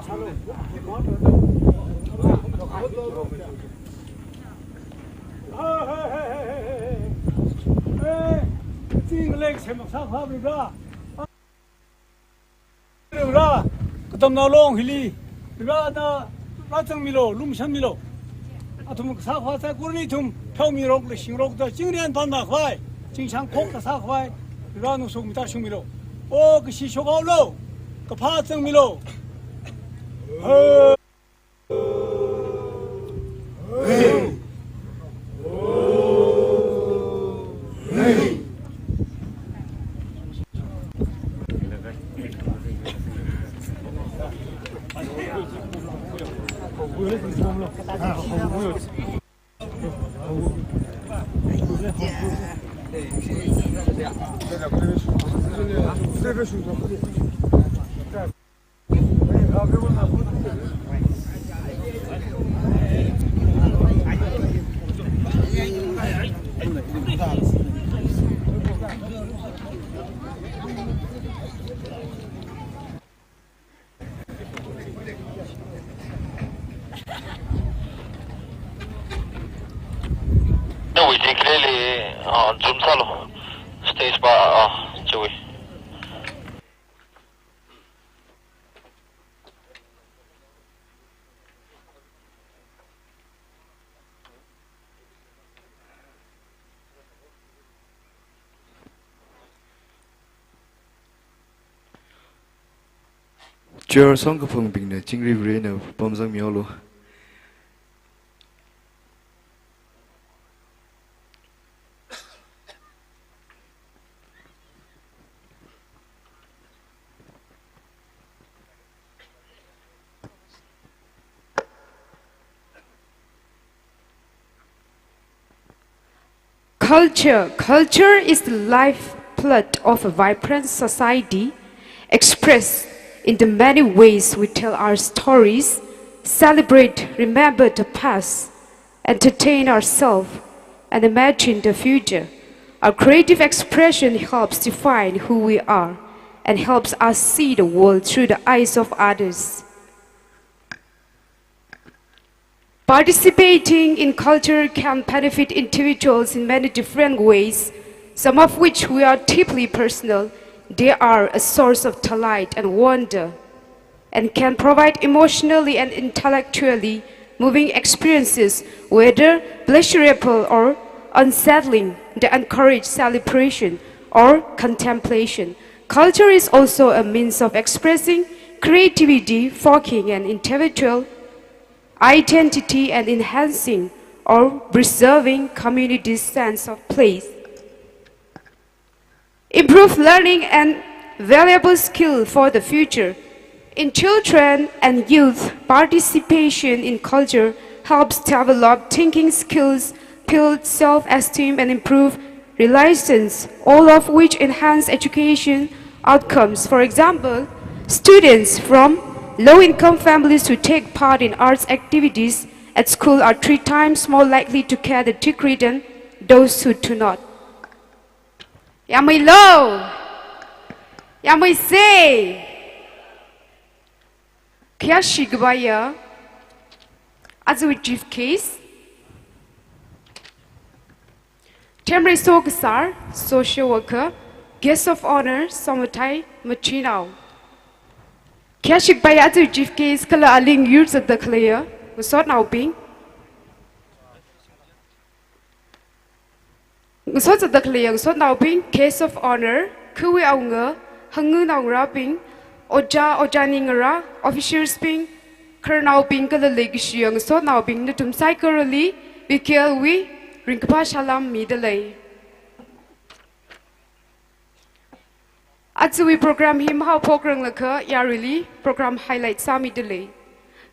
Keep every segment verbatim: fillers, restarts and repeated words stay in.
Ra, katamnao long hili, ra na, ra chang milo, lum shan milo. Athum kasā khavā saikorali ithum, pheomirok, leishingrok da, chingrian panna khavai, chingshang khok kasā khavai, ra nusuk mita shung milo. O, kashi shokhaolo, kaphā chang milo. Ho. Nawui degree li, ah, zoom sālu. Stage pa, ah, chiwui. Chair songkaphungbingna chingri varena pamzangmihaolu. Culture. Culture is the lifeblood of a vibrant society, expressed in the many ways we tell our stories, celebrate, remember the past, entertain ourselves, and imagine the future. Our creative expression helps define who we are and helps us see the world through the eyes of others. Participating in culture can benefit individuals in many different ways, some of which we are deeply personal. They are a source of delight and wonder, and can provide emotionally and intellectually moving experiences, whether pleasurable or unsettling, that encourage celebration or contemplation. Culture is also a means of expressing creativity, forging an individual identity, and enhancing or preserving community's sense of place. Improve learning and valuable skill for the future. In children and youth, participation in culture helps develop thinking skills, build self-esteem, and improve resilience, all of which enhance education outcomes. For example, students from low-income families who take part in arts activities at school are three times more likely to get a degree than those who do not. Yāmuilo. Yāmuise. Khayāshi khavaiya, aja chief guest, Themreiso Kasar, social worker, guest of honor, Somathai Machinao. Khayāshi khavaiya aja chief guest kala aling yur zatda khaleiya ngasotnaobing. Ngasot zatda khaleiya ngasotnaobing, guest of honor, khawui awunga, hangnganaongarābing, ojā, ojā ningarā, officers bing, khararnaobing kala leikashiya ngasotnaobing, nathum saikorali, V K L wui ringkaphā salām midalei. Ajawui program hi mahaophokranglakha yaruili program highlight sāmidalei.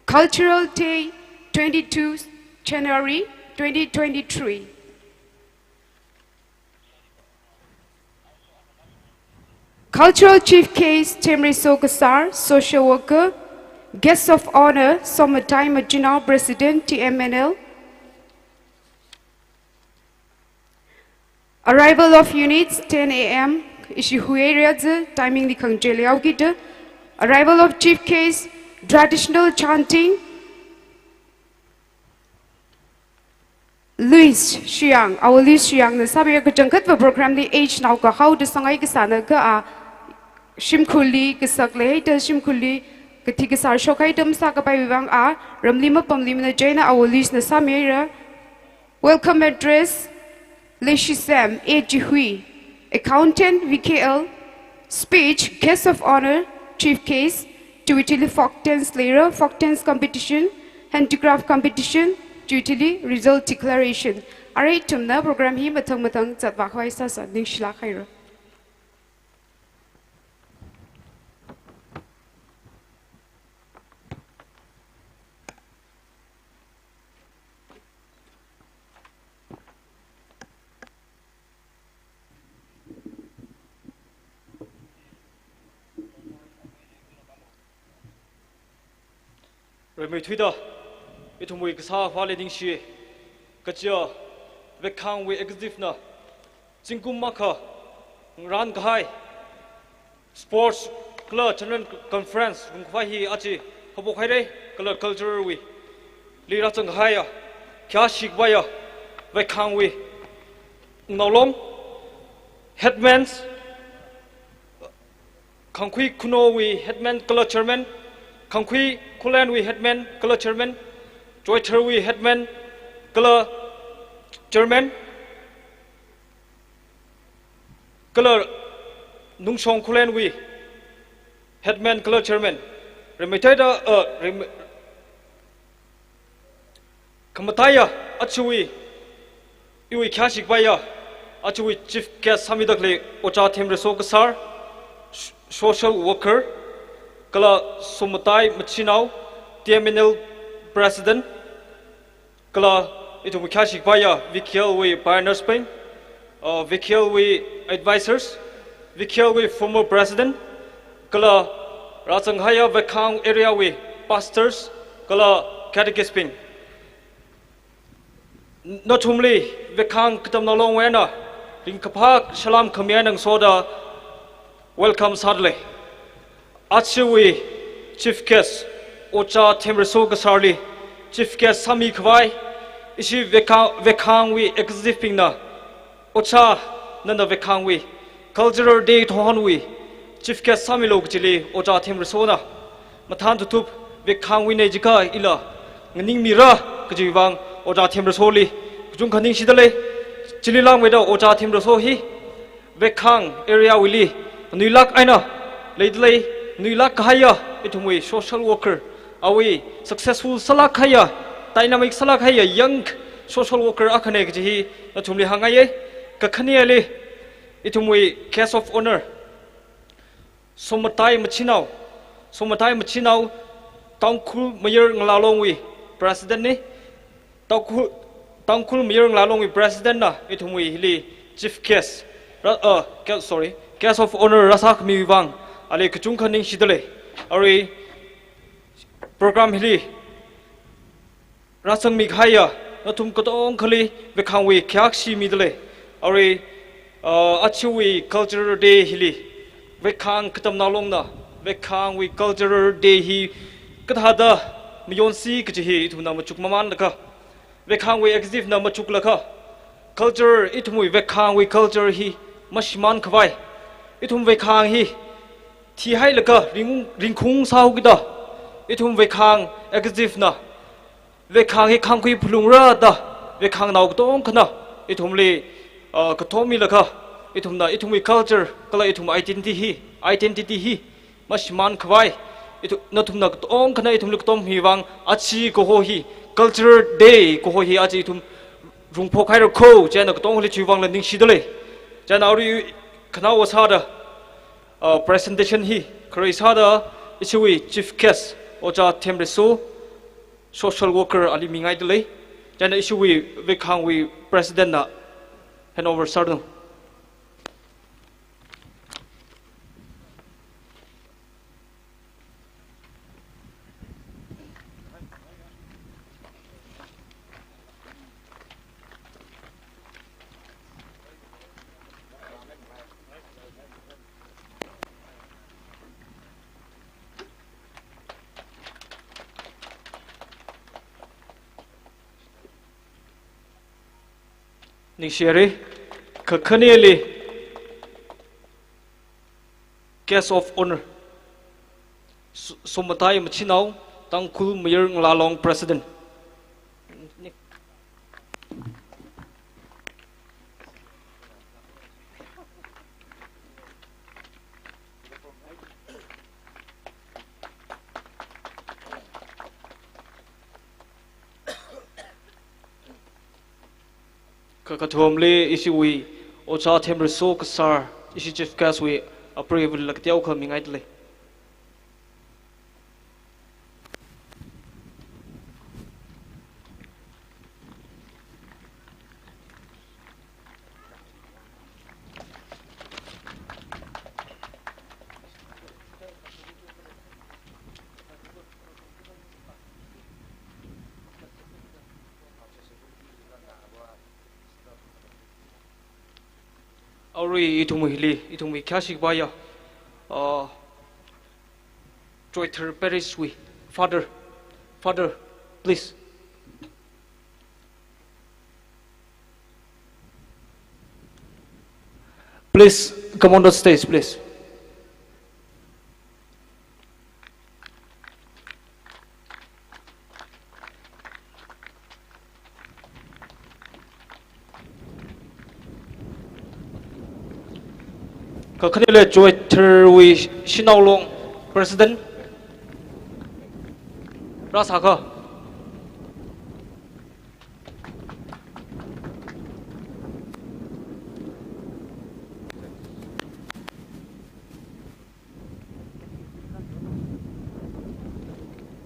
Cultural Day, twenty-two January twenty twenty-three. Cultural Chief Guest, Themreiso Kasar, social worker, guest of honor, Somathai Machinao, President, T M N L. Arrival of units, ten A M, ishi huireaza, timing li khangachei leihaokida. Arrival of chief guest, Traditional chanting, Louis Shiyang, our Louis Shiyang na sāmiya. Kachangkhatva program li age nao kahaoda sangai kasāna kha a shimkhurli kasak leida shimkhurli kathi kasār shokhai dam sākapai vang a ramli mapamli mana chieina our Louis na sāmiya. Welcome address, Leishi Sam, A G Hui, accountant, V K L, speech, guest of honor, chief guest, chiwui thili folk dance leira, folk dance competition, handicraft competition, chiwui thili result declaration. Arui ithumna program hi mathang mathang zatvākhavai sāsa, ningshilāk haira. Rimeithuida ithumwui kasā Avāli ningshi, kaja Vekhangwui executive na zingkum akha ngarānkahai sports kala general conference rungkhavai hi aja haophok haira, kala cultural wui li rāzang kahaiya, khayāshi khavaiya Vekhangwui Naolong, headmans, Khangkhui Khuno wui headman kala chairman, Khangkhui Khullen wui headman kala chairman, Choithar wui headman kala chairman, kala Nungshong Khullen wui headman kala chairman. Rimeithuida, uh, rime-, khamataiya, ajawui, iwui khayāshi khavaiya, ajawui chief guest sāmida khalei Ojā Themreso Kasar, s-, social worker, kala Somatai Machinao, T M N L president, kala ithumwui khayāshi khavaiya V K L wui pioneers bing, uh, V K L wui advisors, V K L wui former president, kala rāzang kahaiya Vekhang area wui pastors, kala catechist bing. Nathumli Vekhang Katamnao Long wui eina ringkaphā salam khami eina ngasoda welcome sādalei. Ajawui chief guest Ojā Themreso Kasarli chief guest sāmi khavai, ishi Vekhang, Vekhangwui executive bingna, Ojā, nana Vekhangwui Cultural Day thonghonwui chief guest sāmilu kajili Ojā Themresona mathān tuthup Vekhangwuina jiakha ila nganingmira kajiwui vang Ojā Themresoli kachungkha ningshidalei. Chili langmeida Ojā Themreso hi Vekhang area wuili nganuilāk eina leidalei, nganuilāk kahaiya ithumwui social worker, awui successful sālāk kahaiya, dynamic sālāk kahaiya young social worker akhana kaji hi nathumli hāngngaiya. Kakhaneli ithumwui guest of honor, Somatai Machinao, Somatai Machinao, Tangkhul Mayar Ngalālongwui president na, Tangkhul, Tangkhul Mayar Ngalālongwui president na ithumwui hili chief guest, ra-, uh, gu-, sorry, guest of honor rāsākhamiwui vang ali kachungkha ningshidalei. Arui program hili rāzangmi kahaiya nathum katongkhali Vekhangwui khayāshi midalei. Arui, uh, ajawui Cultural Day hili Vekhang Katamnao Longna Vekhangwui Cultural Day hi kathāda mayonsi kaji hi ithumna machuk mamānlaga, Vekhangwui executive na machuklaga, culture, ithumwui Vekhangwui culture hi mashimān khavai, ithum Vekhang hi thihailaga ring-, ringkhung sāhaokida, ithum Vekhang executive na Vekhang hi khangkhui phalungra da, Vekhangnao katongkhana ithumli, uh, kathommilaga, ithumna ithumwui culture kala ithum identity hi, identity hi mashimān khavai, ithu-, nathumna katongkhana ithumli kathommiwui vang aja kaho hi, Cultural Day kaho hi aja ithum rungphok haira kho, chieina katongkhali chiwui vangla ningshidalei. Chieina arui khanaowa sāda, uh, presentation hi kharei sāda ishiwui chief guest Ojā Themreso, social worker ali mingaidalei. Chieina ishiwui Vekhangwui president na handover sāranu. Ningshiri, kakhaneli Guest of Honor, Su-, Somatai Machinao, Tangkhul Mayar Ngalālong President. Kakathumli ishiwui Ojā Themriso Kasar, ishi Chief Guest wui apreiva lak teokha mingaidalei. Arui ithumwuili, ithumwui khayāshi kapaiya, uh, Choithar Parish wui Father, Father, please. Please come on the stage, please. Kakhaneli Choitharwui Shanao Long President. Rāsākha.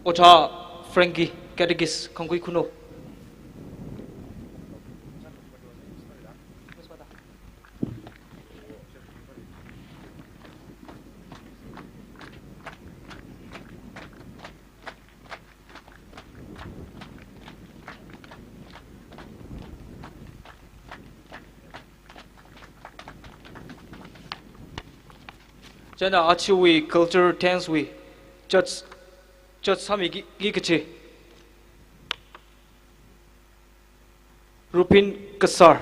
Ojā Frankie, Catechist, Khangkhui Khunou. Chieina ajawui culture dance wui judge, judge sāmiki, ki kachi Rupin Kasar.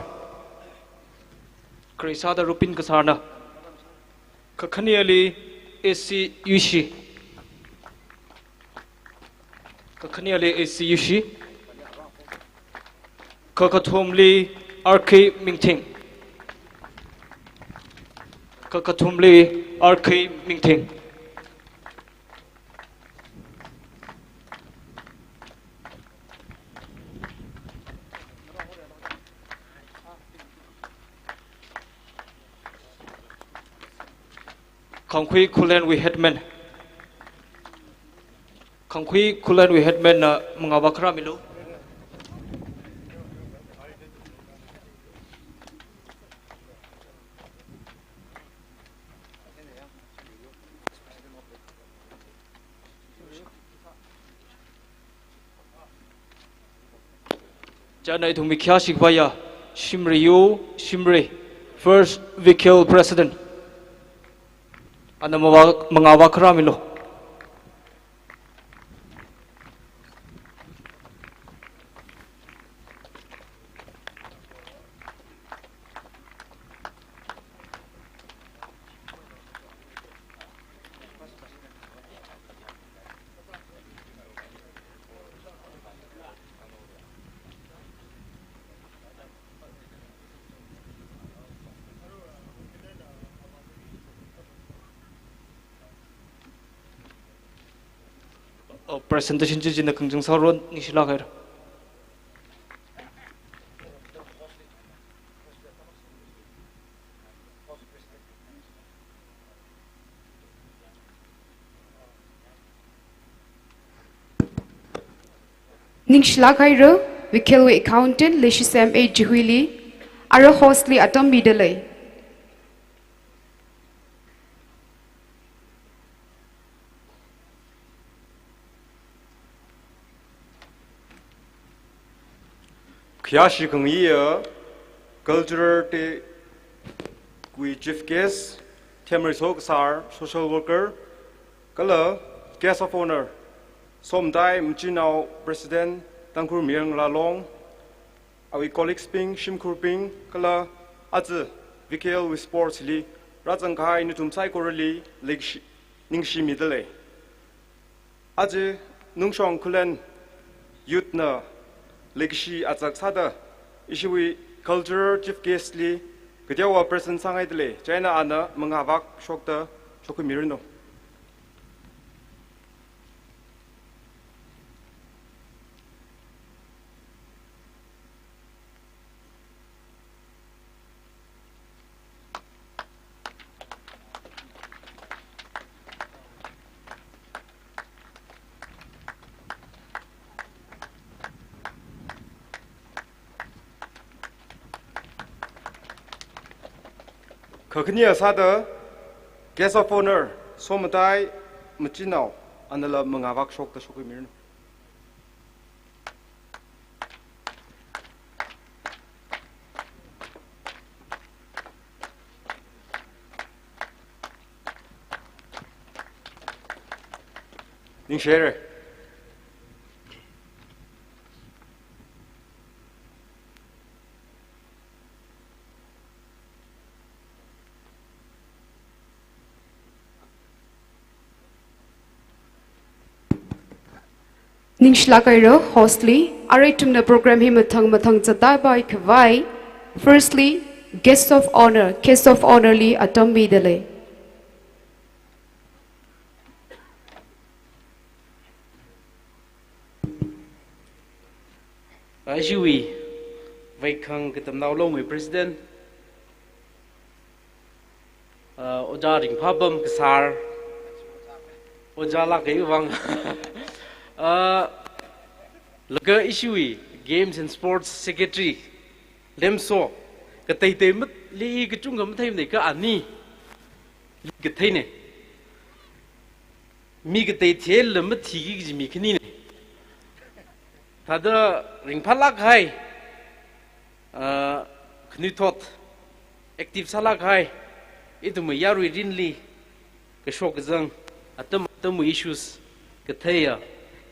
Kharei sāda Rupin Kasarna. Kakhaneli A C Yushi. Kakhaneli A C Yushi. Kakathumli R K Mingthing. Kakathumli R K Mingthing. Khangkhui Khullenwui Headman. Khangkhui Khullenwui Headman na mangāva kharā milu. Chieina ithumwui khayāshi kapaiya, Shimriyu Shimray, First Vical President. Ana mangāva, mangāva kharā milu. Oh, presentation chi china khangachang sāra, ningshilāk haira. Ningshilāk haira, Vical wui accountant, Leishisem A Chihuili, ara host li atam midalei. Khayāshi khangayiya Cultural Day wui Chief Guest, Themriso Kasar, Social Worker, kala Guest of Honor, Somdai Machinao, President, Tangkhul Mayar Ngalālong, awui colleagues bing, shimkhurbing, kala aja V K L wui sports li rāzangkahai nathum saikorali leikashi, ningshimidalei. Aja Nungshong Khullen Youth na leikashi achak sāda ishiwui cultural chief guest li kateowa present sāngaidalei. Chieina ana mangavak shokta shokhuimiranu. Kakhanea sāda Guest of Honour, Somatai Machinao, anala mangavak shokta shokhuimiranu. Ningshire. Ningshilāk haira host li, arui ithumna program hi mathang mathang zatda pai khavai, firstly, guest of honour, guest of honour li atam midalei. Aja ishiwui Veikhang Katamnao Long wui President, uh, Ojā Ringphāpam Kasar, Ojā lāka iwui vang. Uh, laga ishiwui Games and Sports Secretary, Lemso, kateitei mat li kachungkha matheimanei kha ani li katheine. Mi katei thila mathiki kaji mi khanine. Thāda ringphālāk kahai, ah, khanuithot, active sālāk kahai, ithumwui yarui mirinli kashok kazang, atam atamwui issues katheiya,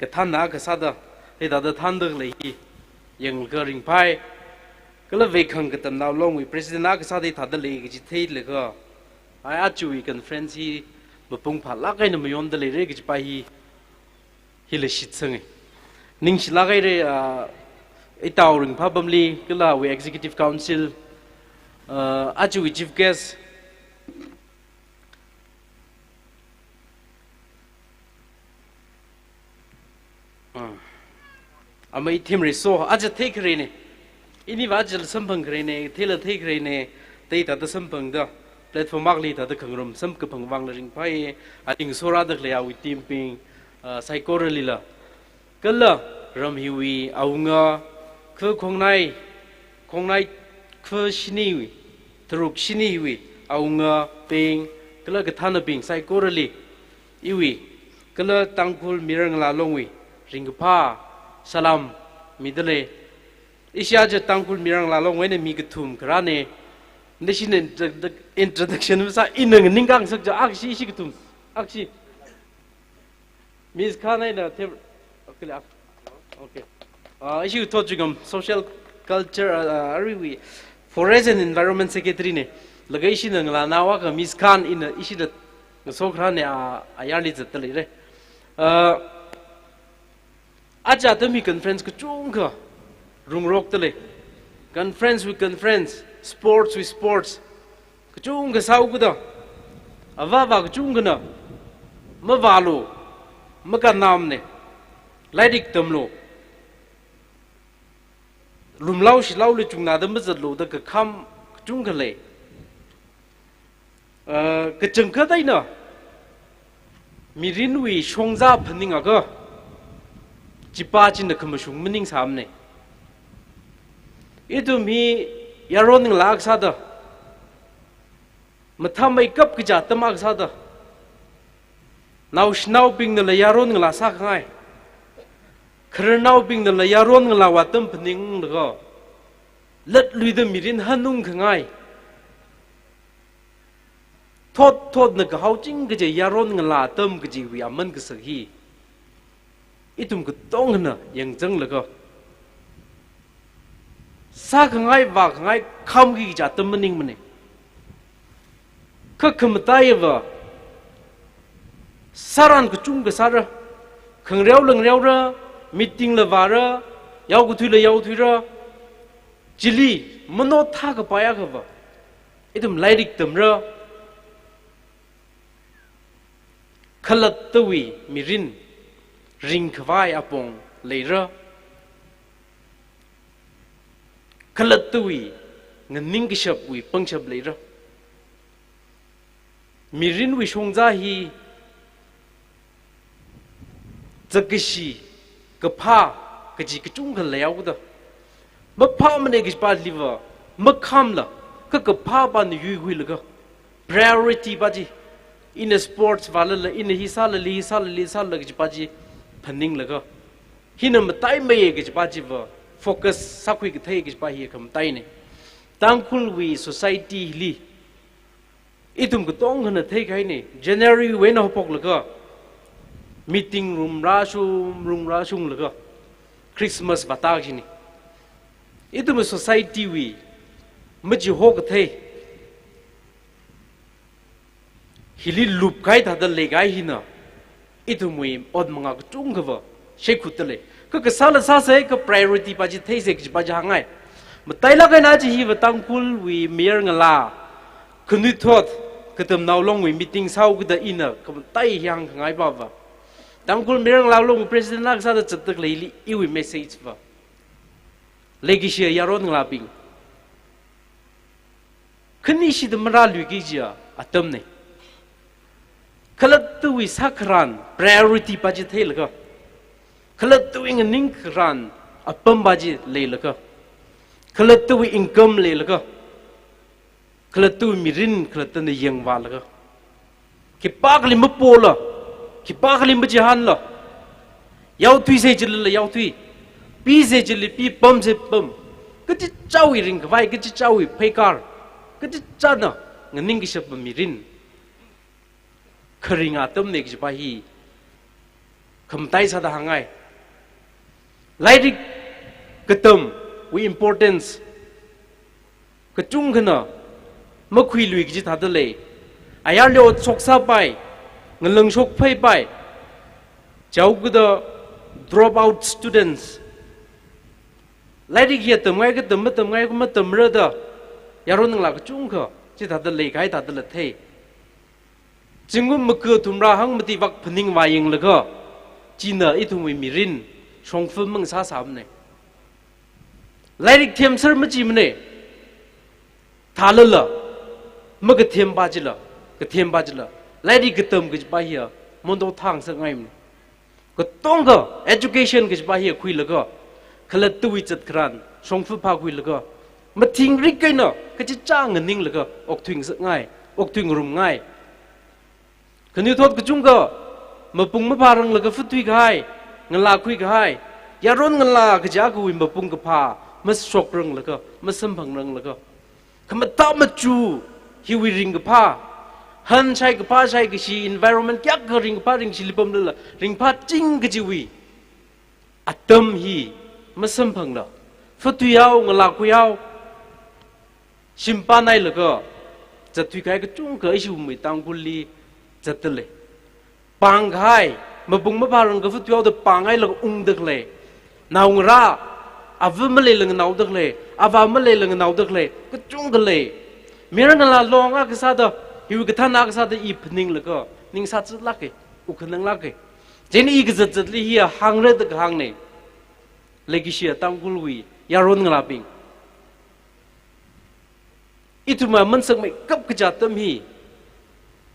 kathāna kasāda, hithāda thānda khalei hi yanglaga ringphai. Kala Veikhang Katamnao Long wui President na kasāda hithāda lei kaji theilaga, ai, ajawui conference hi mapung phālāk eina mayondaleira kaji pa hi, hila shitsange. Ningshilāk haira, ah, Itao Ringphāpamli, kala awui Executive Council, ah, ajawui Chief Guest, ah, amei Thimreiso, aja theikharei ne. Iniva ajala samphangkharei ne, theila theikharei ne, thei thāda samphangda, platform akhali thāda khangarum samkaphang vangla ringphai, ating sorāda khalei awui team bing, ah, saikoralila. Kala ram hiwui awunga, kha khongnai, khongnai kha shiniwui, tharuk shiniwui awungabing, kala kathānabing saikorali, iwui, kala Tangkhul Mirangalā Longwui ringkaphā salam midalei. Ishi aja Tangkhul Mirangalā Longwui eina mi kathum kharāne. Nashina introdu-, introduction masā, ina nganingkang sak ja, akshi ishi kathum. Akshi. Miss Khan eina them-, okay, ah, okay. Ah, ishi thot chungam social culture, ah, ah, aruiwui Forest and Environment Secretary ne. Laga ishina ngalānao akha Miss Khan ina ishida ngaso kharāne, ah, ayarli zatdaleire. Ah, aja atam hi conference kachungkha rungrokdalei. Conference wui conference, sports wui sports, kachungkha sāhaoda, avāva kachungkhana mavālu, makannamne, lairik tamlu, lumlao shilaoli chungna da mazatlu da kakham kachungkha lei. Ah, kachangkhat eina mirinwui shongza phaningakha, chipa china khamashung maningsāmane. Ithum hi yaron ngalā akha sāda, mathāmeikap kaja atam akha sāda, naoshinaobingnala yaron ngalā sākhangai, khararnaobingnala yaron ngalāwui atam phaninglaga, latluida mirin hanungkhangai, thot thotna kahao ching kaji yaron ngalā atam kajiwui aman kasak hi, ithum katongana yangzanglaga, sākhangai vākhangai khamki kaja atam maningmane. Kha khamataiya va, sāran kachungkha sāra, khangareo la ngareora, meeting la vāra, yaokathui la yaothuira, chili mano thākapai akha va, ithum lairik tamra, khalattawui mirin ringkhavai apong leira, khalattawui nganingkashapwui pangshap leira. Mirinwui shongza hi zakkashi, kaphā, kaji kachungkha leihaoda, maphāmane kajipali va makhamla, kha kaphāpana yuikhuilaga, priority pa chi, ina sports vālala, ina hi sālala, hi sālala, hi sālala kajipa chi phaninglaga, hina mataimeiya kajipa chi va focus sākhui kathei kajipa hi khamataine. Tangkhulwui society hili ithum katongkhana theikahaine, January wui eina haophoklaga meeting room rāshung, room rāshunglaga Christmas vāta kajine. Ithum society wui machiho kathei hili lupkahai thāda leikahai hina ithumwui ot manga kachungkha va shaikhutta lei. Kha kasāla sāsei, kha priority pa chi theisei kajipa chi hāngngai. Matailāk eina chi hi va Tangkhulwui mayarngalā khanuithot katamnao longwui meeting sāhaokida ina khamatai hi hāngkhangai pa va, Tangkhul mayarngalā longwui president akha sāda zatda khaleili iwui message va, leikashiya yaron ngalābing, khanishida marāluiki kajiya atamne. Khalattawui sākharan priority pa chi theilaga, khalattawui nganingkharan apam pa chi leilaga, khalattawui income leilaga, khalattawui mirin khalattana yangvālaga, khipākhali mapola, khipākhali machihānla, yaothuisei chilila yaothui, pisei chili pi, pamsei pam, kachichāwui ringkhavai, kachichāwui pheikar, kachichāna nganingkashap mirin kharing atamne kajipa hi khamatai sāda hāngngai. Lairik katamwui importance kachungkhana makhuilui kaji thāda lei. Ayarli ot shoksāpai, ngalang shokpheipai, chaokida drop out students, lairik hi tamngai katam, matamngai matamra da yaron ngalā kachungkha chithāda leikahai thādala thei. Zingkum maka thumrā hangmati vak phaningvā yanglaga, china ithumwui mirin shongfa mang sāsāmane. Lairik themser machimane. Thālala, makathempa chila, kathempa chila, lairik katam kajipa hiya mondo thāngasakngaimane. Katonga education kajipa hi khuilaga, khalattawui zatkharan shongfa phākhuilaga, mathingrik eina kachichā nganinglaga okthuingasakngai, okthuingarumngai. Khanuithot kachungkha mapung maphāranglaga fathuikahai, ngalākhuikahai, yaron ngalā kaja kawui mapung kaphā mashokranglaga, masamphangranglaga, khamathā machu hiwui ringkaphā, han shaikaphā shaikashi, environment kayākha ringkaphā ringkashili pamlala, ringphāching kajiwui atam hi masamphangla, fathuihao, ngalākhuihao, shim pānailaga zatthuikahai kachungkha ishiwui Tangkhulli zatdalei. Pāngkahai, mapung maphārangkha fathuihaoda pānghailaga ungda khalei, naongarā, ava maleila nganaoda khalei, avā maleila nganaoda khalei kachungkha lei. Mayarngalā long akha sāda, hiwui kathāna akha sāda i phaninglaga ning sāzatlāke, wukhananglāke. Chieina i kazatzatli hiya hāngra da kahāngne. Leikashiya Tangkhulwui yaron ngalābing, ithumwui mansakmeikap kaja atam hi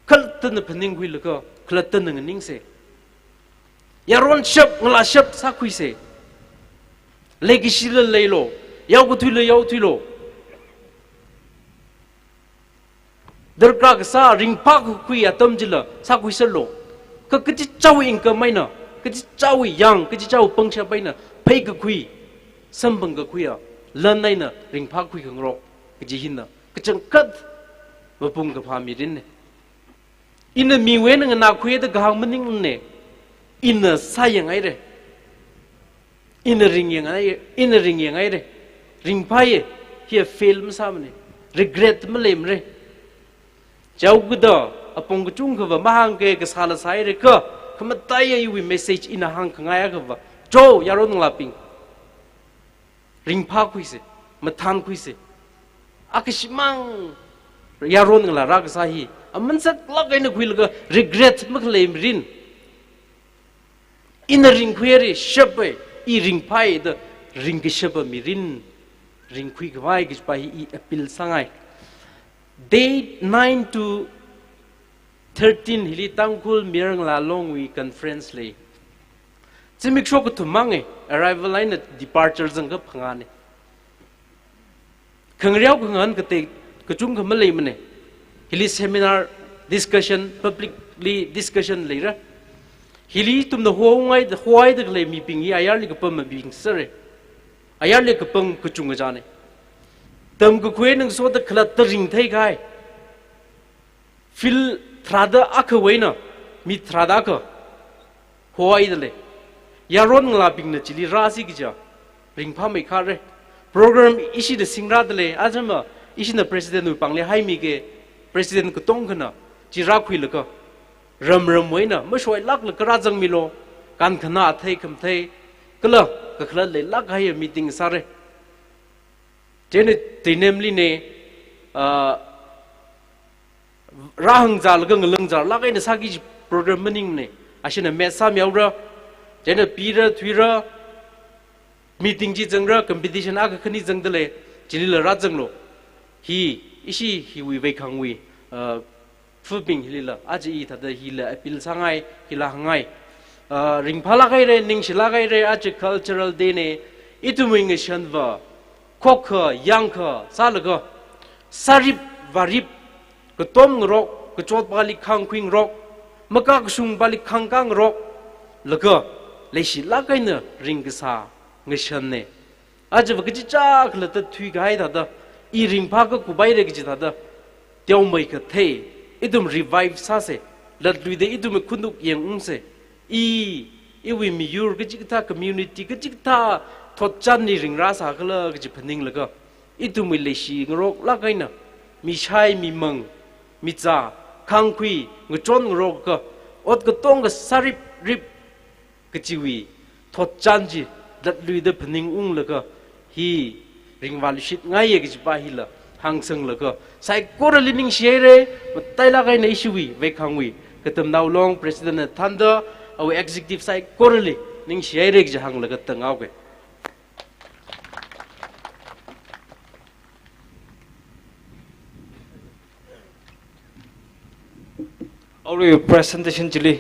khalattana phaningkhuilaga, khalattana nganingse. Yaronshap, ngalāshap sākhuise. Leikashila leilo, yaokathuila yaothuilo. Darkar kasā ringphākakhui atam chila sākhuiserlo. Kha kachichāwui income eina, kachichāwui yang, kachichāwui pangshap eina pheikakhui, samphangkakhuiya lan eina ringphākhui khangarok kaji hina kachangkhat mapung kaphā mirinne. Ina miwui eina nganākhuida kahāng maningne. Ina sāyanghaire. Ina ringyanghai, ina ringyanghaire. Ringphāya, hiya fail masāmana. Regret maleimara. Chaokada, apong kachungkhava mahāngka kasāla sāhaira kha, khamataiya iwui message ina hāngkhangai akhava, cho, yaron ngalābing, ringphākhuisa, mathānkhuisa. Akhashimang yaron ngalā rākasā hi aman saklāk eina khuilaga regret makhalei mirin. Ina ringkhuihaira, shapa, i ringphāya da ringkashapa mirin ringkhuikhavai kajipa hi i appeal sāngai. Date nine to thirteen hili Tangkhul Mayar Ngalā Longwui conference lei. Zimiksho kathum manga, arrival eina departure zangkha phangāna. Khangareo khangahān katei kachungkha maleimana. Hili seminar, discussion, publicly discussion leira. Hili ithumna houngai, hohaida khalei mibing hi ayarli kapam mibing sāra. Ayarli kapam kachungkha chāna. Tamkakhui eina ngasoda khalatta ringtheikahai. Field tharāda akhawui eina, mi tharāda akha hohaida lei. Yaron ngalābingna chili rāsi kaja ringphāmeikharra. Program ishina singrāda lei, ajama ishina president wui pāngli haimika, president katongkhana chi rākhuilaga, ram ramwui eina mashoilāklaga rāzangmilu, kankhanā athei khamathei, kala kakhalat leilāk kahaiya meeting sāra. Chieina teinemlina, ah, rāhāngzālaga ngalāngzārlāk eina sāki kaji program maningmana. Ashina math sāmihaora, chieina pira, thuira, meeting chi zangra, competition akha khani zangda lei, chilila rāzanglu. Hi, ishi hiwui veikhangwui, ah, fubing hilila, aja i thāda hila appeal sāngai, hila hāngngai. Ah, ringphālāk haira, ningshilāk haira, aja cultural day na, ithumwui ngashanva, khokkha, yangkha sālaga, sārip vārip, katom ngarok, kachotpali khāngkhui ngarok, makakashungpali khāngkā ngarok, laga, leishilāk eina ringkasā ngashanna. Ajava kachichā khalatta thuikahai thāda, i ringphākakup haira kaji thāda, teomeikha thei, ithum revive sāsa, latluida ithum khanuk yangungsa, i, iwui miyur kachikathā, community kachikathā thotchanli ringrāsā khala kaji phaninglaga, ithumwui leishi ngaroklāk eina, mishai, mimang, mizā, khāngkhui, ngachon ngarok akha, ot katonga sāriprip kachiwui thotchan chi latluida phaningunglaga, hi ringvāluishitngaiya kajipa hila hāngsanglaga, saikorali ningshihaira, matailāk eina ishiwui veikhangwui Katamnao Long President na thānda, awui executive saikorali ningshihaira kaji hānglaga tānghaoga. Arui presentation chili,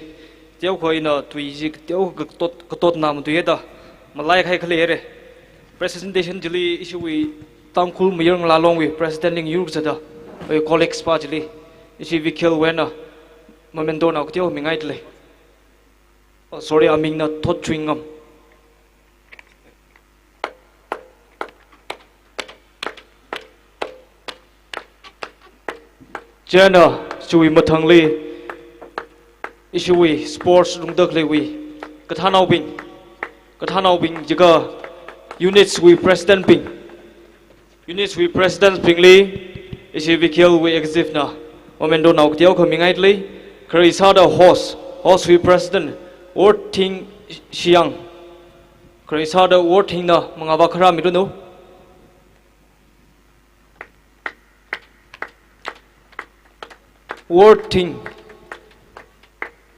teokha ina tui chi teokha katot, katotna matuida, malaikahai khalei haira. Presentation chili ishiwui Tangkhul Mayar Ngalā Longwui President Lingyur kazata, awui colleagues pa chili, ishi Vikhel wui eina, memento nao kateokha mingaida lei. Oh, sorry, amingna Thotchuingam. Chieina, chiwui mathangli, ishiwui sports lungda khaleiwui, kathānaobing, kathānaobing jiakha units wui president bing, units wui president bingli, ishi Vikhel wui executive na, memento nao kateokha mingaida lei, kharei sāda host, host wui president, Worthing Shiyang. Kharei sāda Worthing na mangāva kharā miranu. Worthing.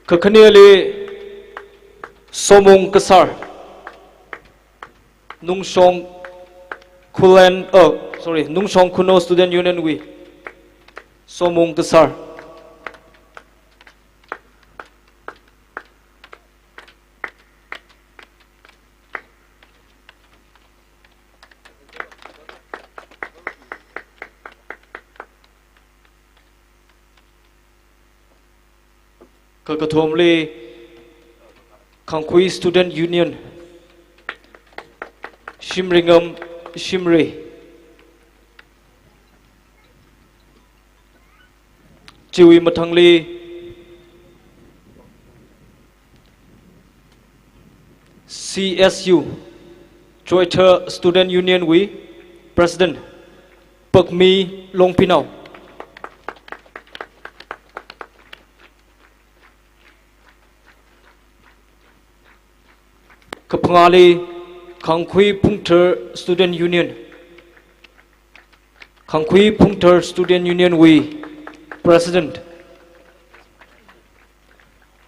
Kakhaneli Somung Kasar. Nungshong Khullen, oh, sorry, Nungshong Khunou Student Union wui Somung Kasar. Kakathumli Khangkhui Student Union, Shimringam Shimray. Chiwui mathangli C S U, Choithar Student Union wui President, Pakmi Longpinao. Kaphangāli, Khangkhui Phungthar Student Union. Khangkhui Phungthar Student Union wui President.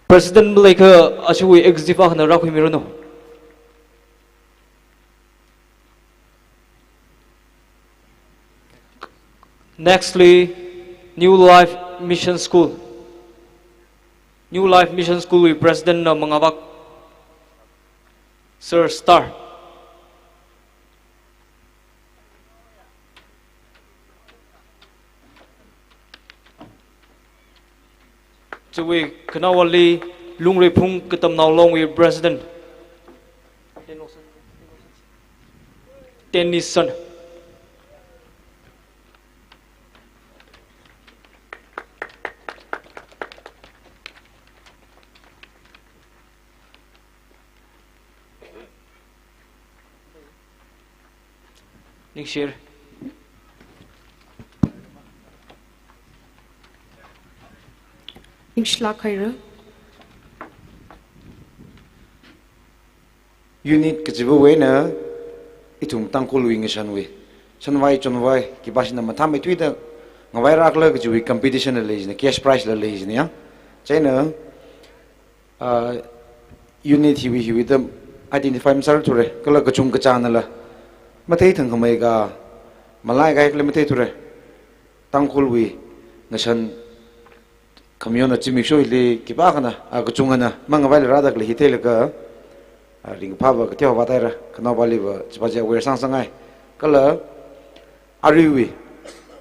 President maleikha ashiwui executive akhana rākhuimiranu. Nextly, New Life Mission School. New Life Mission School wui President na Mangavak Sir Star. Chiwui khanaowali, Lungreiphung Katamnao Long wui President Tennyson. Ningshir. Ningshilāk haira. Unit kachiva̱wui eina ithum Tangkhulwui ngashanwui, shanvai chonvai khipāshina mathāmeithuida ngavairakhala kajiwui competition la lei jina, cash prize la lei jina ya. Chieina, ah, unit hiwui hiwuida identify masāthure, kala kachungkachānala matheithangkhamei ka, malaikahaila matheithure. Tangkhulwui ngashan khamayon zimiksho hili khipākhana, ah, kachungana mangavaila rāda khalei hi theilaga, ah, ringphāva kateowa vāthaira, khanaopaliva chipā chi aware sāsangngai. Kala aruiwui,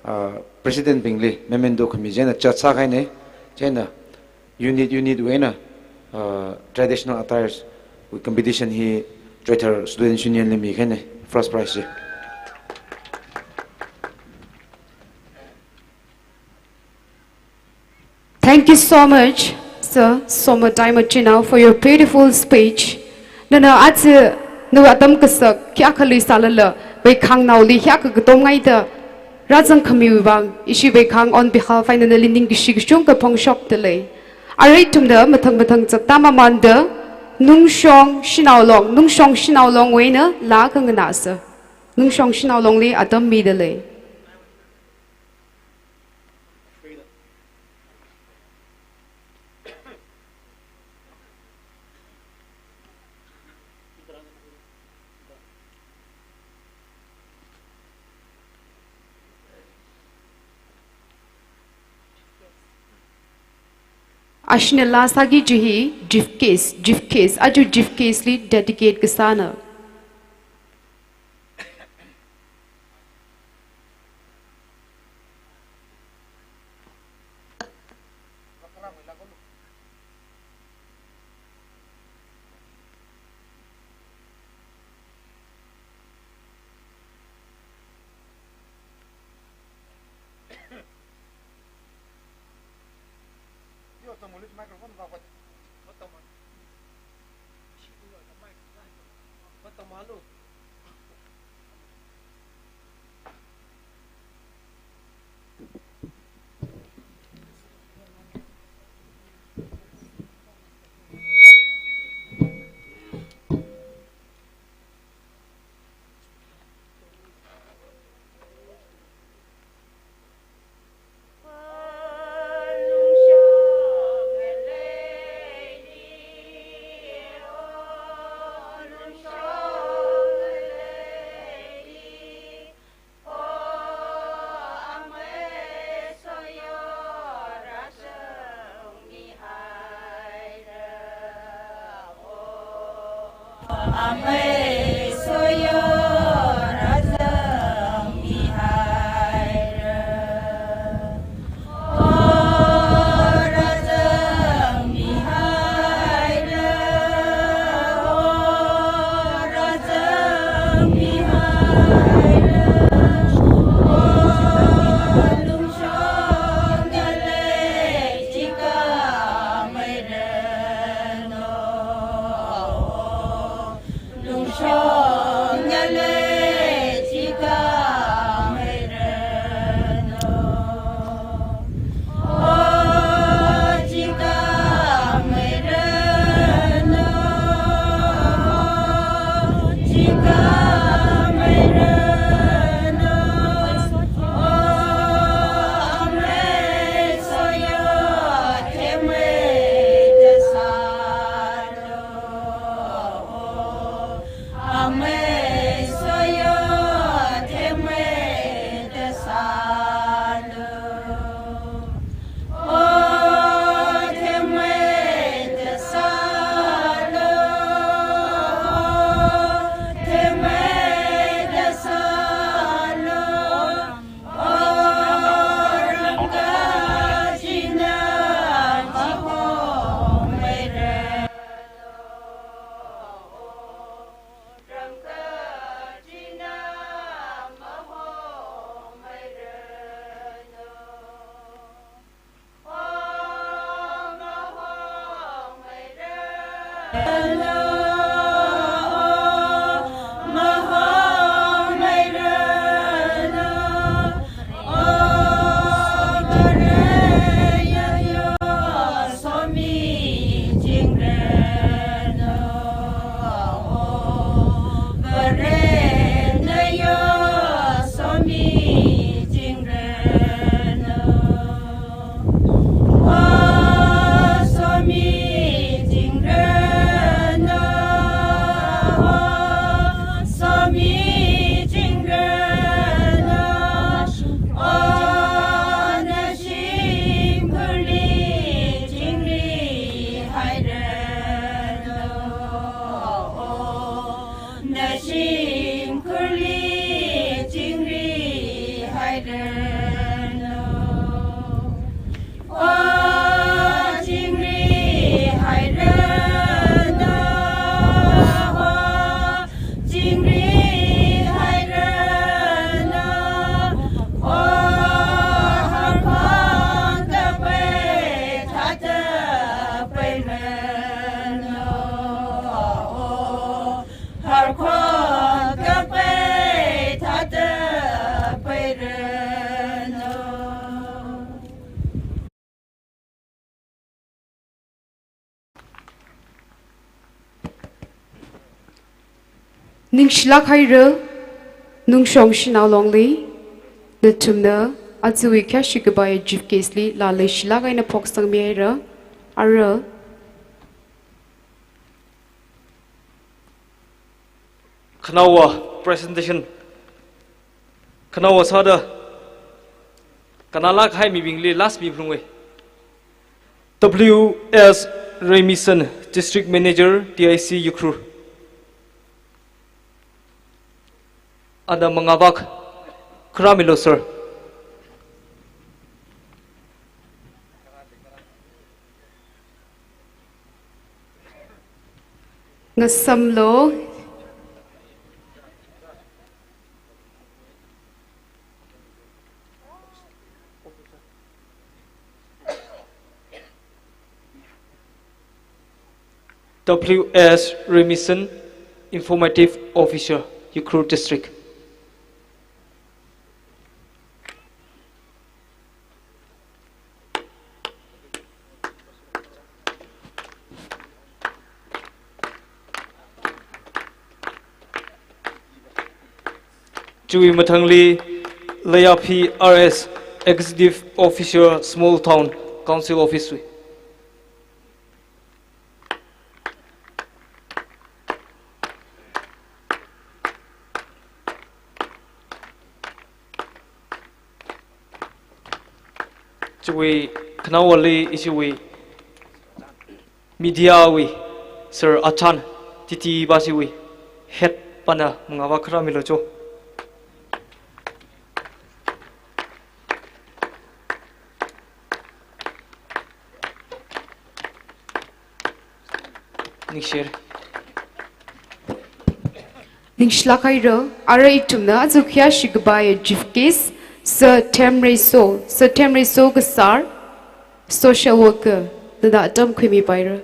ah, President bingli memento khami chieina chat sākahaina, chieina unit, unit wui eina, ah, traditional attires wui competition hi Choithar Students Union li mikahaina, first prize chi. Thank you so much, Sir Somadaima Chinao, for your beautiful speech. Nana aja nawui atam kasak kayākha leisālala, Veikhangnaoli hiyākha katomngaida rāzangkhamiwui vang, ishi Veikhang on behalf eina nali ningkashi kachungkha phongshokdalei. Arui ithumna mathang mathang zatda mamānda, Nungshong Shanao Long, Nungshong Shanao Long wui eina laa akha nganāsa. Nungshong Shanao Longli atam midalei. Ashina laa sāki kaji hi chief guest, chief guest, aja chief guest li dedicate kasāna. Ningshilāk haira, Nungshong Shanao Longli, nathumna ajawui khayāshi kapai chief guest li laa leishilāk eina phoksangmi haira, ara. Khanaowa presentation. Khanaowa sāda kannalāk haimibingli last mi phalunga. W S Remison, District Manager, D I C Ukhrul. Ana mangavak kharāmilu, sir. Ngasamlu. W S Remison, Informative Officer, Ukhrul District. Chiwui mathangli Leiya P R S, Executive Officer, Small Town Council Office wui. Chiwui khanaowali ishiwui media wui Sir Achan T T pa, ishiwui head pana mangavak kharāmilu cho. Ningshira. Ningshilāk haira, ara ithumna aja khayāshi kapai chief guest, Sir Themreiso, Sir Themreiso Kasar, social worker, nana atam khuimipaira.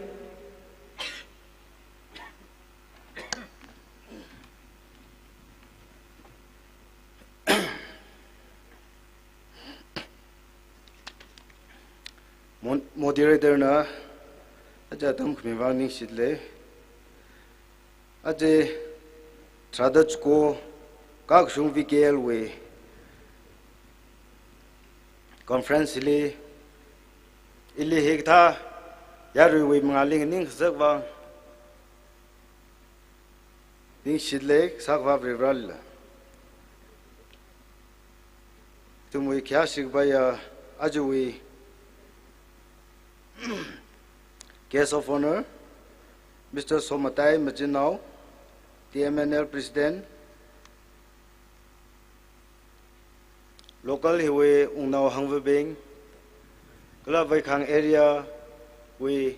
Mon-, moderator na aja atam khuimi vang ningshilei. Aja tharāda chiko kakashung V K L wui conference li, ili hikathā yaruiwui mangāli nganingkazak vang ningshit lei, sākhavā Varivarāli. Ithumwui khayāshi kapaiya ajawui Guest of Honour, Mister Somatai Machinao, T M N L President, local hiwui wungnao hangvabing, kala Veikhang area wui,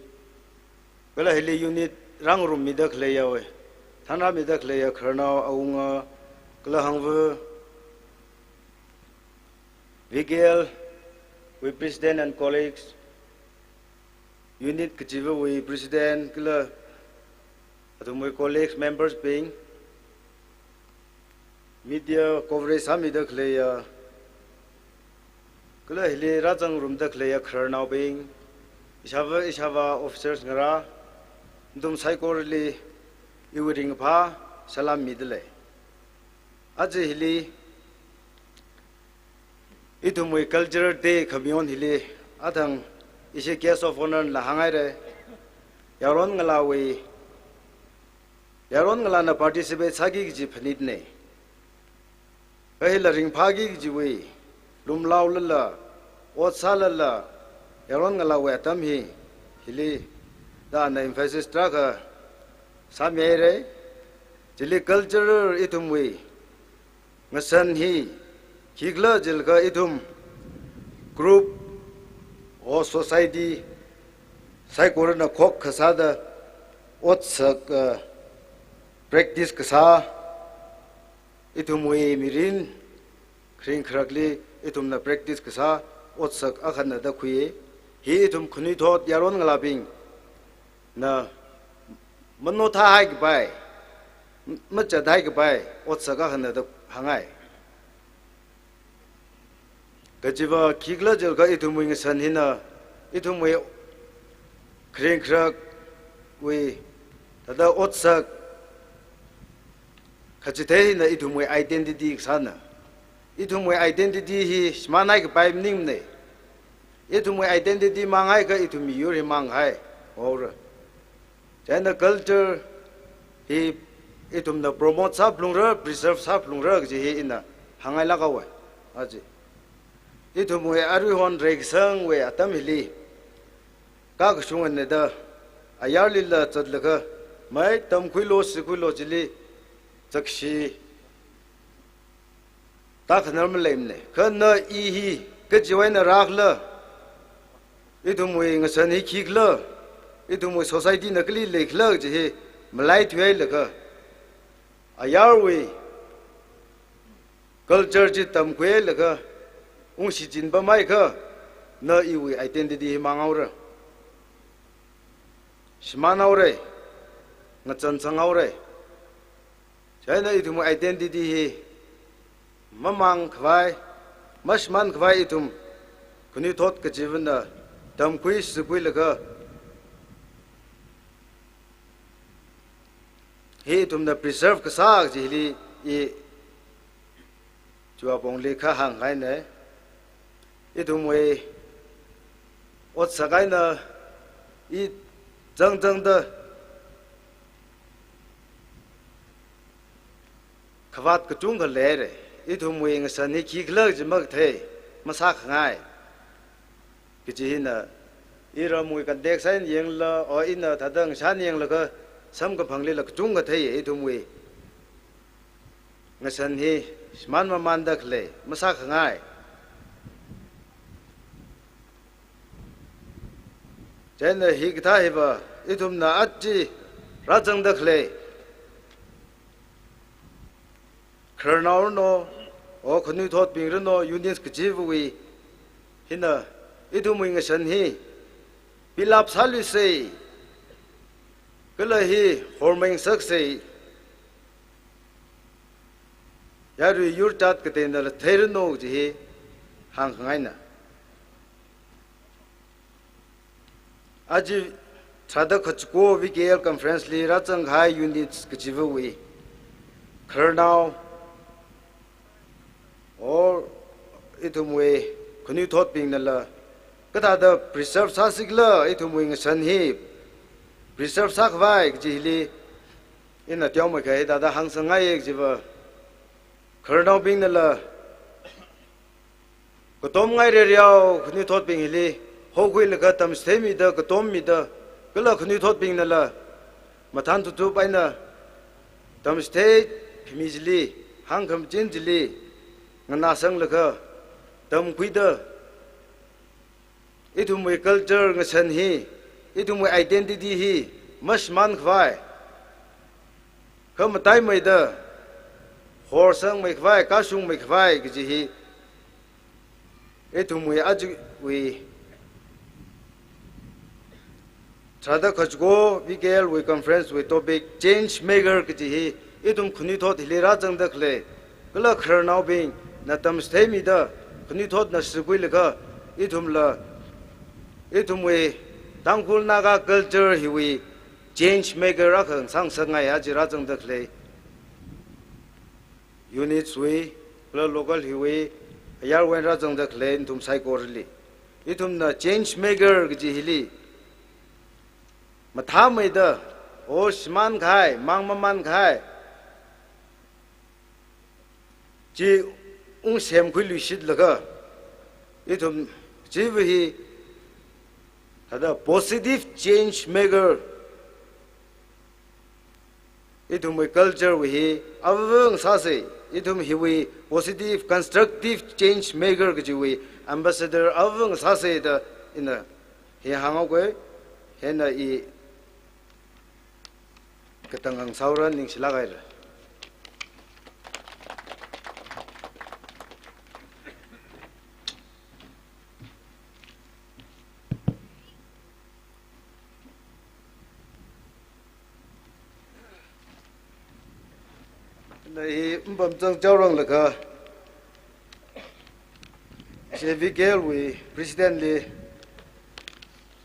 kala hili unit rāngarummida khaleiyawui, thanrāmida khaleiya khararnao awunga, kala hangva, V K L wui President and colleagues, unit kachivawui President, kala athumwui colleagues, members bing, media coverage sāmida khaleiya, kala hili rāzangrumda khaleiya khararnaobing, ishāvā, ishāvā officers ngarā, nathum saikorali iwui ringkaphā salam mida lei. Aja hili ithumwui Cultural Day khamayon hili athang ishi Guest of Honour la hānghaira, yaron ngalāwui, yaron ngalāna participate sāki kaji phanitna. Kha hila ringphāki kajiwui lumlaolala, ot sālala, yaron ngalāwui atam hi, hili da ana emphasis tarākha sāmihaira. Chili culture ithumwui ngasan hi khikhala jilakha ithum group or society saikorana khokkha sāda otsak, uh, practice kasā, ithumwui mirin kharing kharakli ithumna practice kasā otsak akhana da khui. Hi ithum khanuithot yaron ngalābingna manothahai kapai, machathai kapai otsak akhana da hānghai. Kajiva khikhala jilakha ithumwui ngasan hina, ithumwui kharing kharakwui, thāda otsak kachithei hina ithumwui identity kasāna. Ithumwui identity hi shimānhai kapai maningmana. Ithumwui identity mānghaikha ithum miyur hi mānghai haora. Chieina culture hi ithumna promote sāphalungra, preserve sāphalungra kaji hi ina hāngngailāk haowa. Aja ithumwui aruihon reikasangwui atam hili, kakashung eina da ayarlila zatlaga, mai tamkhuilu, shikhuilu chili zakshi tākhanar maleimana. Kha na i hi kajiwui eina rākhala, ithumwui ngasan hi khikhala, ithumwui society na kali leikhala kaji hi malaithuihailaga, ayarwui culture chi tamkhuihailaga, ungshichinpamhaikha, na iwui identity hi mānghaora. Shimānhaora, ngachānsanghaora. Chieina ithumwui identity hi mamāngkhavai, mashimānkhavai ithum khanuithot kachivana tamkhui shikhuilaga, hi ithumna preserve kasā kaji hili i chiwui apongli kha hānghaina. Ithumwui otsak eina i zangzangda khavāt kachungkha leira. Ithumwui ngasan hi khikhala kaji makathei, masākhangai. Kaji hina, iramwui context eina yangla, o ina thāda ngashan yanglaga, samkaphangli la kachungkha thei, ithumwui ngasan hi shimān mamānda khalei, masākhangai. Chieina hikathā hiva, ithumna aja rāzangda khalei khararnao ranu, o khanuithotbing ranu, unit kachivawui hina, ithumwui ngasan hi build up sāluisa, kala hi horming sāsa, yarui yurtat kateina la theiranu kaji hi hāngkhangaina. Aja tharāda kachiko V K L conference li rāzangkahai units kachivawui khararnao, or ithumwui khanuithotbingnala kathāda preserve sāsi khala, ithumwui ngashan hi preserve sākhavai kaji hili ina teomeikha hithāda hāngsangngai kajiva, khararnaobingnala katom ngai rereo khanuithotbing hili hokhuilaga tamchitheimida, katommida, kala khanuithotbingnala mathān tutup eina tamchithei khami chili, hāngkhamachin chili nganāsanglaga tamkhuida, ithumwui culture ngashan hi, ithumwui identity hi mashimānkhavai, khamataimeida horsangmeikhavai, kashungmeikhavai kaji hi ithumwui ajawui tharāda kachiko V K L wui conference wui topic change maker kaji hi ithum khanuithot hili rāzangda khalei, kala khararnaobingna tamchitheimida, khanuithotna shikhuilaga ithumla, ithumwui Tangkhul Naga culture hiwui change maker akha sāngasakngai aja rāzangda khalei units wui, kala local hiwui ayarwui eina rāzangda khalei nathum saikorali, ithumna change maker kaji hili mathāmeida, o shimānkahai, māng mamānkahai chi ungsemkhuiluishitlaga, ithum chiva hi thāda positive change maker, ithumwui culture wui hi avāva ngasāsa, ithum hiwui positive, constructive change maker kajiwui ambassador avāva ngasāsa da ina hi hānghaokei, hieina i katang hāngsaora, ningshilāk haira. Ina hi mapam zangchaoranglakha, ishi V K L wui President li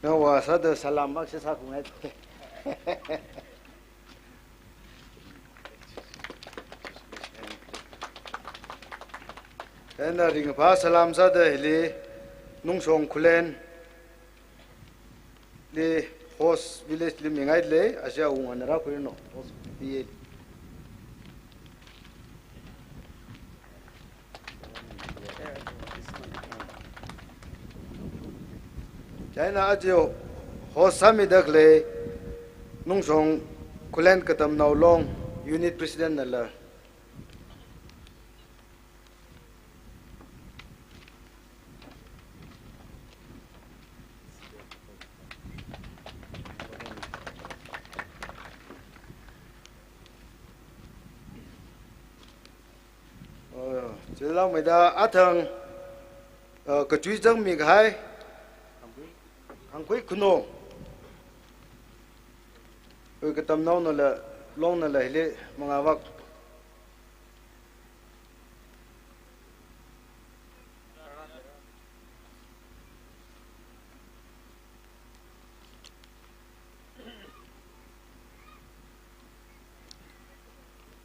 ngavā sāda salam makshi sākhuingai. Ina ringphā salam sāda hili Nungshong Khullen li host village li mingailei, aja ungana rākhuiranu, host P A. Chieina aja host sāmida khalei Nungshong Khullen Katamnao Long Unit President nala. Oh, chilāngmeida athang, uh, kachui zangmi kahai Hangkhui Khuno, oi, Katamnaonala, Longnala hili mangāvak.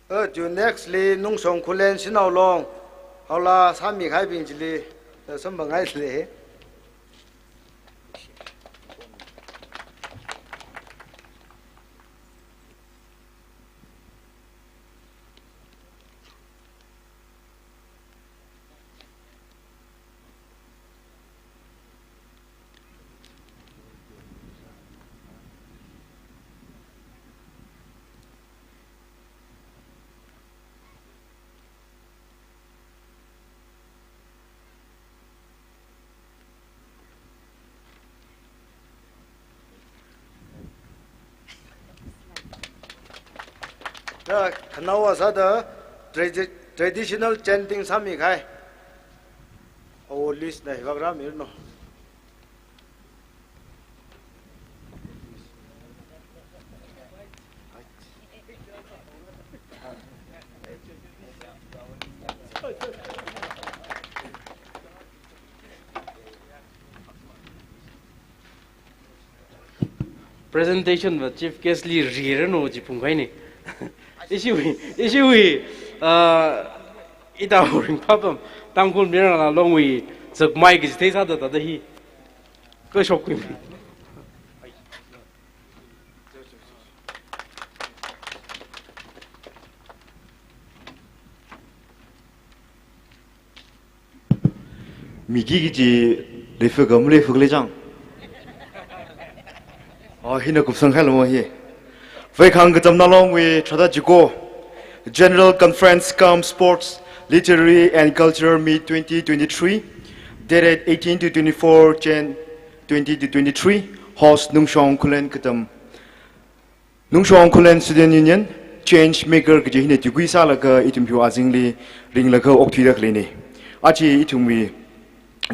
Uh, chiwui next li Nungshong Khullen Shanao Long, haola sāmi kahaibing chili, uh, samphang ngailei. Da, khanaowa sāda tradi-, traditional chanting sāmi kahai. Awo list na hivak rāmiranu. Presentation va chief guest li riranu ji phungkahaina. Ishiwui, ishiwui, uh, ita ringphāpam, Tangkhul Mirang Longwui zakmai kaji theisāda tada hi. Kashok kui. Miki kiji leifaka maleifaka leichang. Oh, hina kupsang khailamo hi. Veikhang Kacham Nalongwui tharāda chiko. General Conference cum Sports, Literary and Cultural Meet twenty twenty-three, dated eighteen to twenty-four Jan twenty to twenty-three, host Nungshong Khullen Kacham. Nungshong Khullen Student Union, Change Maker kaji hina tuikui sālaga ithum hiwui azingli ringlaga okthuida khaleina. Aja ithumwui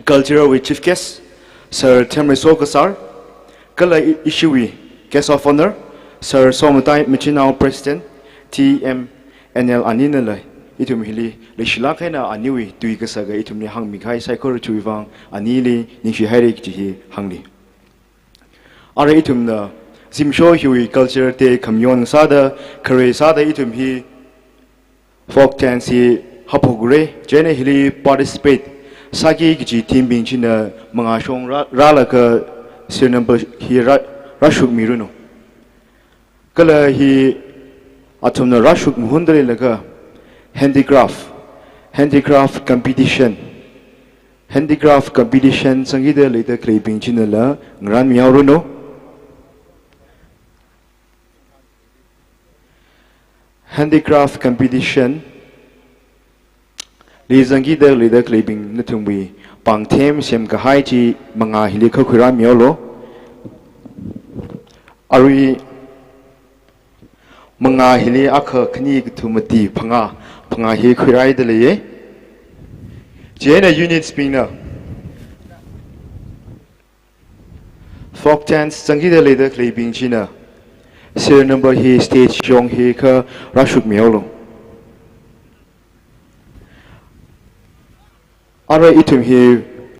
cultural wui chief guest, Sir Themreiso Kasar, kala i-, ishiwui guest of honor, Sir Somatai Machinao President, T M N L aninala ithum hili leishilāk eina aniwui tui kasaka ithumli hāngmikahai saikora chiwui vang anili ningshi haira kaji hi hāngli. Ara ithumna zimiksho hiwui culture te khamayon sāda, khare sāda ithum hi folk dance hi haphokra, chieina hili participate sāki kaji team bing china mangāshong rā-, rālaga serial number hi rā-, rāshokmiranu. Kala hi athumna rāshok mahonda leilaga handicraft, handicraft competition, handicraft competition zangkida leida khaleibing chinala ngarānmihaoranu. Handicraft competition li zangkida leida khaleibing nathumwui pāngthem semkahai chi mangā hili kha khuirāmihaolu. Arui mangā hili akha, khani, kathum, mati, phangā, phangā hi khuirāida leiya. Chieina units bingna folk dance zangkida leida khaleibing china serial number hi stage shong hi kha rāshokmihaolu. Ara ithum hi